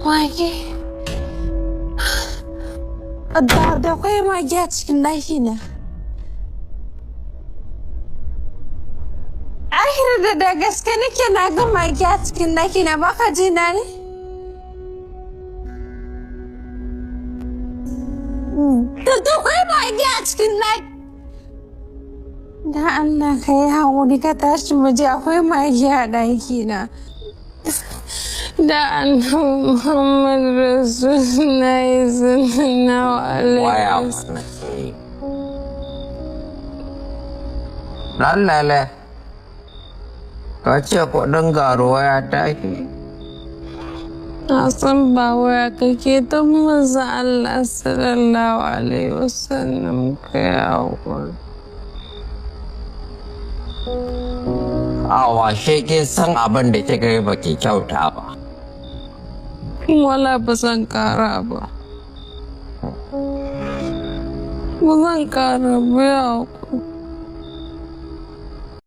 Mage. Da akwai mage a cikin ɗaki na. Ahir da gaske nake na ga mage a cikin ɗaki na, baka ji na ne? Da akwai mage a cikin ɗaki. Da Allah ka yi haƙuri ka tashi mu je, akwai mage a ɗaki na. Da annabi Muhammad Rasulullahi sallallahu alaihi Waya wasallam. nake yi. Lallale, ka ce kuɗin garuwa ya tashi. Na san ba waya kake don manzon Allah sallallahu alaihi wasallam ka yi haƙuri. Awa shi kin san abin da kika yi baki kyauta ba. Wala ba zan ƙara ba. Ba zan ƙara ba, ya haƙuri.